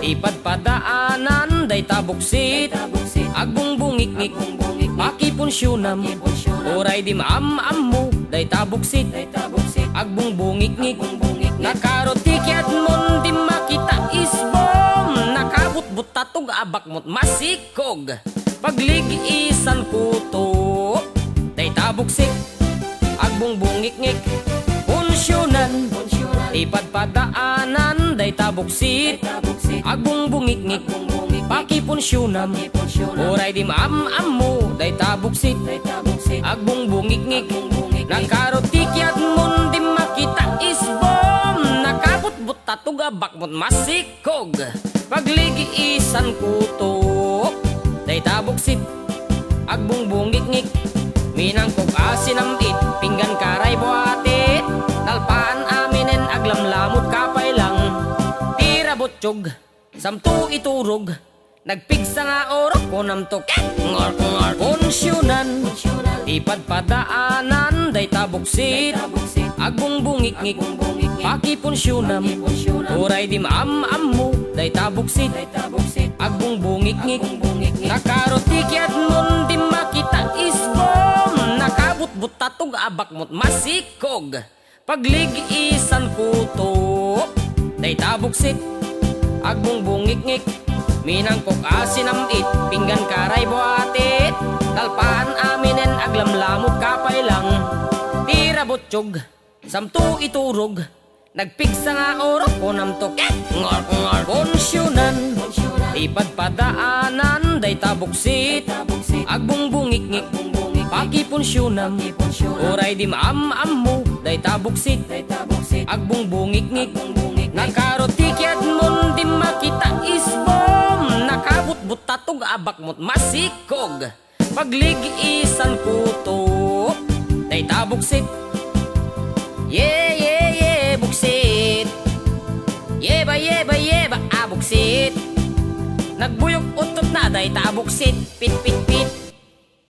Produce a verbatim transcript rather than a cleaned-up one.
Ipadpadaanan dayta buksit, agbungbungikngik, pakipunsyonam. Uray di maam-ammo dayta buksit, agbungbungikngik. Nakarot ti kiadmon, di makita isbom, nakabutbut tatog a bakmot masikkog. Pagligisan kuto dayta buksit, agbungbungikngik, punsyonan. Ipadpadaanan dayta buksit, agbungbungikngik, pakipunsyonam. Uray di maam-ammo dayta buksit, agbungbungikngik. Nakarot ti kiadmon, di makita isbom, nakabutbut tatog a bakmot masikkog. Pagligisan kuto dayta buksit, agbungbungikngik, minangkog a sinam-it, pinggan karay buatit, nalpaan aminen, aglamlamot ka pay lang. Ti rabutsog, samto iturog, nagpigsa nga urok, kunamto ket ngork-ngork. Punsyonan, ipadpadaanan dayta buksit, agbungbungikngik, pakipunsyonam. Uray di maam-ammo dayta buksit, agbungbungikngik. Nakarot ti kiadmon, di makita isbom, nakabutbut tatog a bakmot masikkog. Pagligisan kuto dayta buksit, agbungbungikngik, minangkog a sinam-it, pinggan karay buatit, nalpaan aminen, aglamlamot ka pay lang. Ti rabutsog, samto iturog, nagpigsa nga urok, kunamto ket ngork-ngork. Punsyonan, ipadpadaanan dayta buksit, agbungbungikngik, pakipunsyonam. Uray di maam-ammo dayta buksit, agbungbungikngik. Nakarot ti kiadmon, di makita isbom, nakabutbut tatog a bakmot masikkog. Pagligisan kuto dayta buksit. Ye, ye, ye, buksit. Yeba, yeba, yeba, a buksit. Nagbuyog uttotna dayta a buksit. Pit, pit, pit.